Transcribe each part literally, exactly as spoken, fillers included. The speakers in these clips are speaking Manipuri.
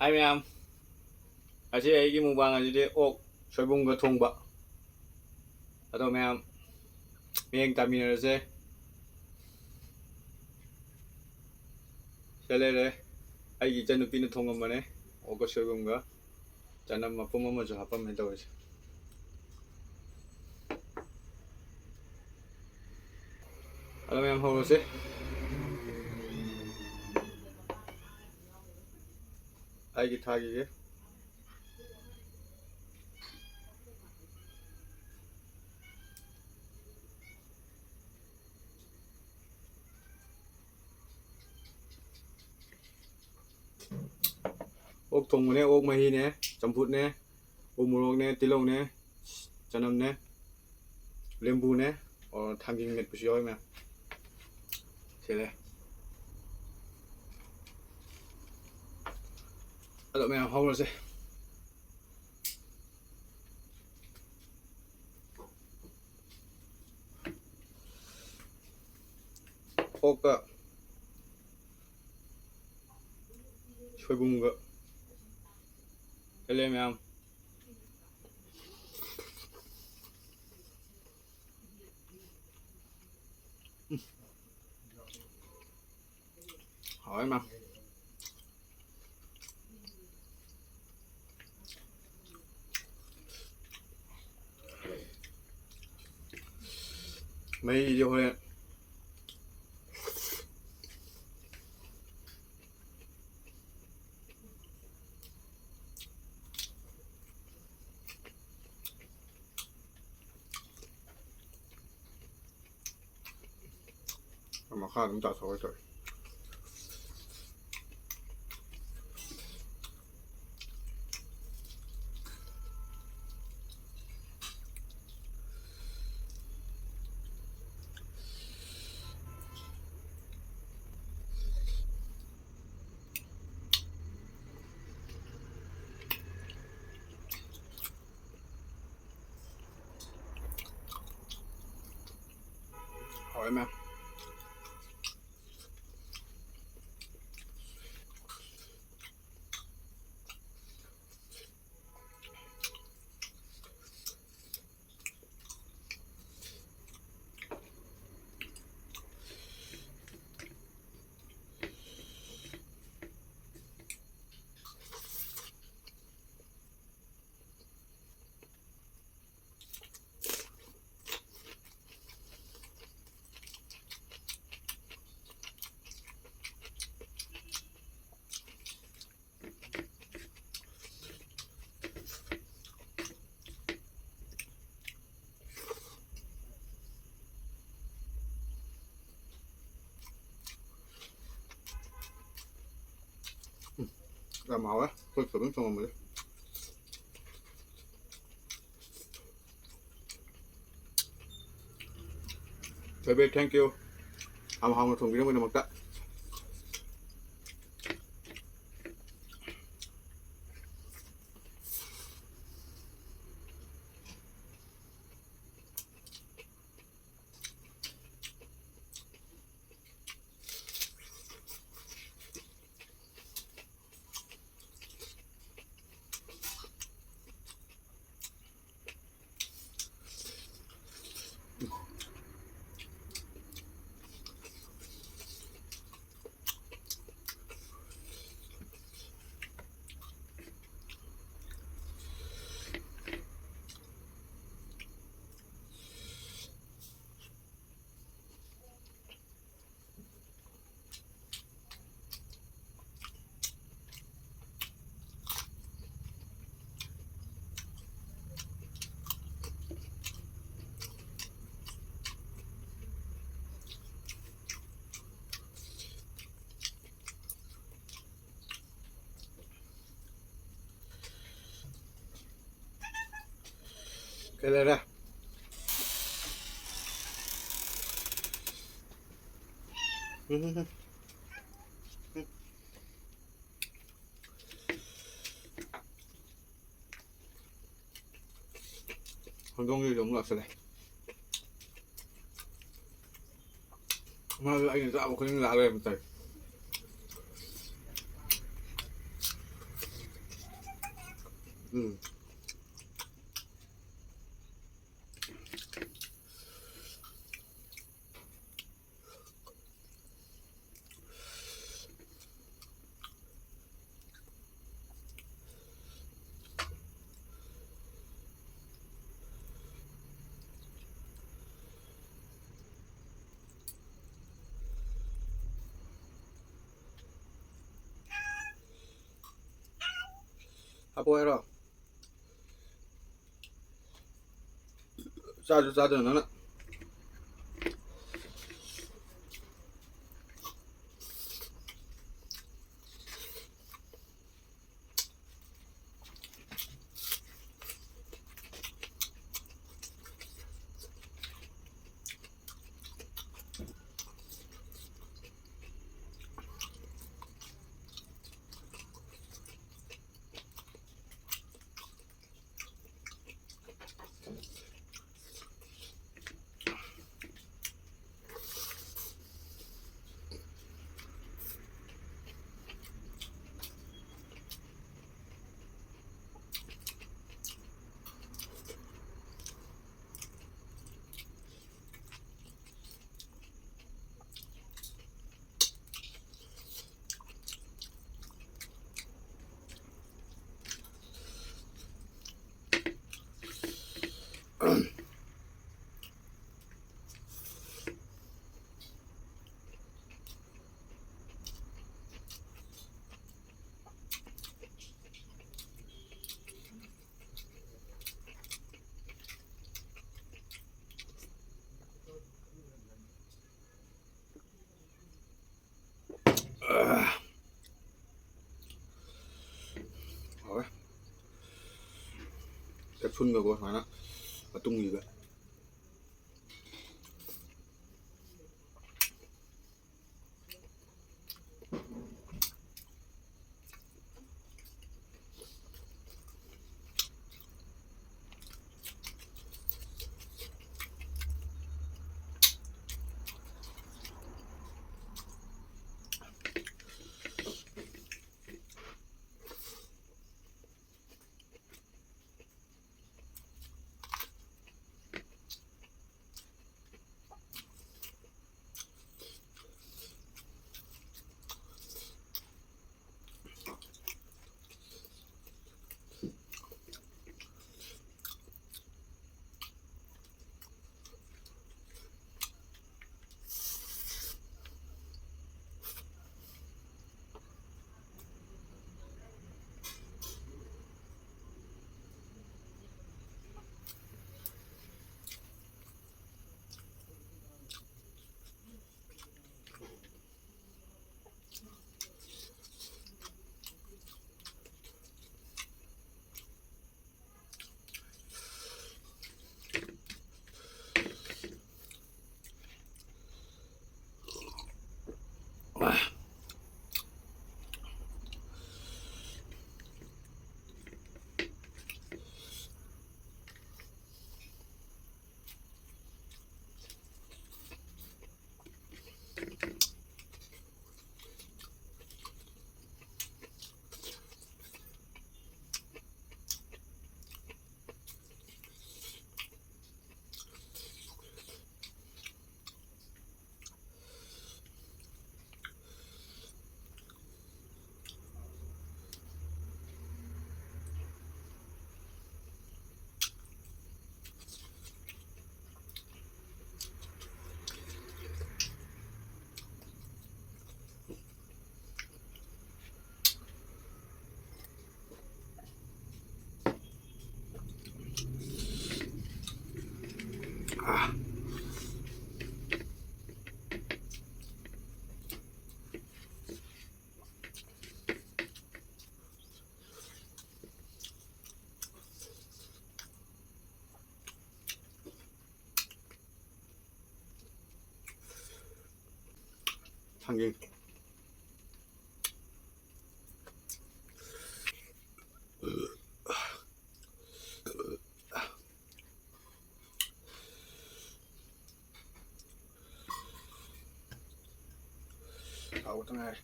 ꯍꯥꯏ ꯃꯌꯥꯝ, ꯉꯁꯤ ꯑꯩꯒꯤ ꯃꯨꯛꯕꯥꯡ ꯑꯁꯤꯗꯤ ꯑꯣꯛ ꯁꯣꯏꯕꯨꯝꯒ ꯊꯣꯡꯕ꯫ ꯑꯗꯣ ꯃꯌꯥꯝ, ꯃꯤꯠꯌꯦꯡ ꯇꯥꯃꯤꯟꯅꯔꯁꯦ꯫ ꯁꯤꯗ ꯂꯩꯔꯦ, ꯑꯩꯒꯤ ꯏꯆꯟꯅꯨꯄꯤꯅ ꯊꯣꯡꯉꯝꯕꯅꯦ, ꯑꯣꯛꯀ ꯁꯣꯏꯕꯨꯝꯒ꯫ ꯆꯅꯝ ꯃꯄꯨꯝ ꯑꯃꯁꯨ ꯍꯥꯞꯄꯝꯃꯦ ꯇꯧꯔꯤꯁꯦ꯫ ꯑꯗꯣ ꯃꯌꯥꯝ, ꯍꯧꯔꯁꯦ꯫ ꯑꯩꯒꯤ ꯊꯥꯈꯤꯒꯦ꯫ ꯑꯣꯛ ꯊꯣꯡꯕꯅꯦ, ꯑꯣꯛ ꯃꯍꯤꯅꯦ, ꯆꯝꯐꯨꯠꯅꯦ, ꯎ ꯃꯣꯔꯣꯛꯅꯦ, ꯇꯤꯜꯍꯧꯅꯦ, ꯆꯅꯝꯅꯦ, ꯂꯦꯝꯕꯨꯅꯦ, ꯑꯣ, ꯊꯥꯡꯖꯤꯡ ꯃꯦꯠꯄꯁꯨ ꯌꯥꯎꯋꯦ ꯃꯌꯥꯝ꯫ ꯁꯤꯗ꯫ ꯑꯗꯣ ꯃꯌꯥꯝ, ꯍꯧꯔꯁꯦ꯫ ꯑꯣꯛꯀ ꯁꯣꯏꯕꯨꯝꯒ꯫ ꯍꯦꯜꯂꯦ ꯃꯌꯥꯝ꯫ ꯎꯝ꯫ ꯍꯥꯎꯋꯦ ꯃꯌꯥꯝ꯫ ꯃꯍꯤꯁꯦ ꯍꯣꯔꯦꯟ꯫ ꯃꯈꯥ ꯑꯗꯨꯝ ꯆꯥꯊꯣꯛꯑ ꯇꯧꯔꯦ꯫ ꯍꯥꯎꯋꯦ ꯃꯌꯥꯝ꯫ ꯌꯥꯝ ꯍꯥꯎꯋꯦ ꯑꯩꯈꯣꯏ ꯀꯕꯤꯟ ꯊꯣꯡꯉꯝꯕꯁꯦ꯫ Baby, thank you꯫ ꯌꯥꯝ ꯍꯥꯎꯅ ꯊꯣꯡꯕꯤꯔꯝꯕꯒꯤꯗꯃꯛꯇ꯫ ꯀꯩ ꯂꯩꯔꯦ? ꯎꯝ꯫ ꯍꯧꯗꯣꯡꯁꯤꯁꯨ ꯑꯃꯨꯛ ꯂꯥꯛꯁꯜꯂꯦ꯫ ꯃꯥꯁꯨ ꯑꯩꯅ ꯆꯥꯕ ꯈꯨꯗꯤꯡ ꯂꯥꯛ ꯂꯩꯔꯝꯃꯦ ꯇꯧꯔꯤꯁꯦ꯫ ꯎꯝ꯫ ꯍꯥꯞꯄꯣ ꯍꯥꯏꯔꯣ? ꯆꯥꯁꯨ ꯆꯥꯗꯅ ꯅꯪꯅ꯫ ꯊꯨꯟꯒꯀꯣ ꯁꯨꯃꯥꯏꯅ ꯃꯇꯨꯡꯁꯤꯒ꯫ ꯊꯥꯡꯖꯤꯡ꯫ ꯍꯥꯎꯕꯇ ꯉꯥꯏꯔꯦ꯫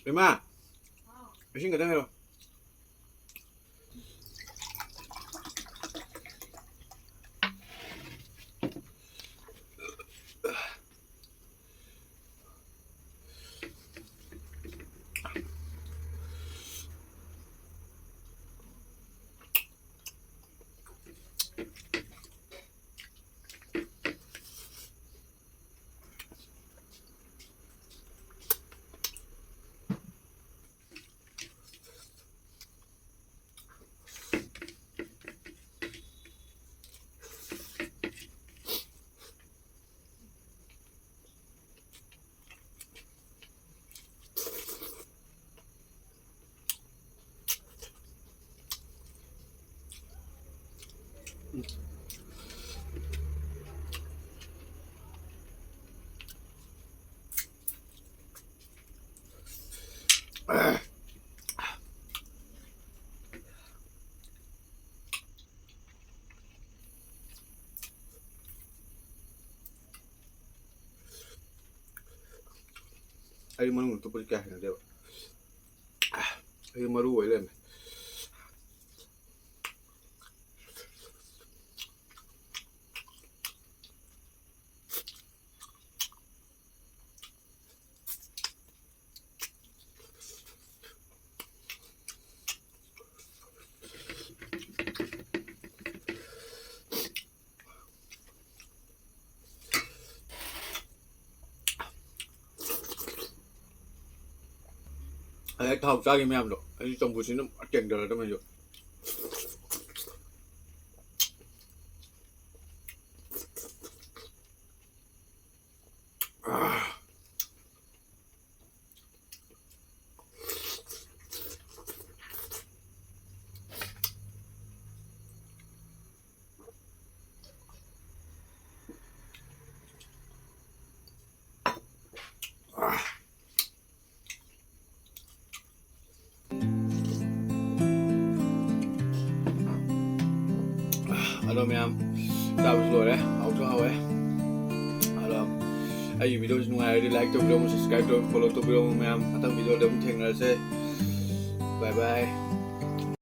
ꯏꯃꯥ, ꯏꯁꯤꯡ ꯈꯤꯇꯪ ꯍꯩꯔꯣ꯫ ꯑꯩ ꯃꯅꯨꯡꯗ ꯇꯨꯞꯄꯁꯤ ꯀꯌꯥ ꯍꯩꯅꯗꯦꯕ꯫ ꯑꯩ ꯃꯔꯨ ꯑꯣꯏ ꯂꯩꯔꯝꯃꯦ꯫ ꯉꯁꯥꯏ ꯊꯥꯎ ꯆꯥꯈꯤꯕ ꯃꯌꯥꯝꯗꯣ ꯑꯩꯁꯨ ꯆꯝꯐꯨꯠꯁꯤꯅ ꯇꯦꯡꯊꯔꯗꯕꯅꯦ ꯑꯩꯁꯨ꯫ ꯑꯗꯣ ꯃꯌꯥꯝ, ꯆꯥꯕꯁꯨ ꯂꯣꯏꯔꯦ, ꯍꯥꯎꯁꯨ ꯍꯥꯎꯋꯦ꯫ ꯑꯗꯣ ꯑꯩꯒꯤ videoꯁꯤ ꯅꯨꯡꯉꯥꯏꯔꯗꯤ like ꯇꯧꯕꯤꯔꯝꯃꯨ, subscribe ꯇꯧꯕꯤꯔꯝꯃꯨ, follow ꯇꯧꯕꯤꯔꯝꯃꯨ ꯃꯌꯥꯝ꯫ ꯃꯊꯪ videoꯗ ꯑꯃꯨꯛ ꯊꯦꯡꯅꯔꯁꯦ꯫ Bye bye꯫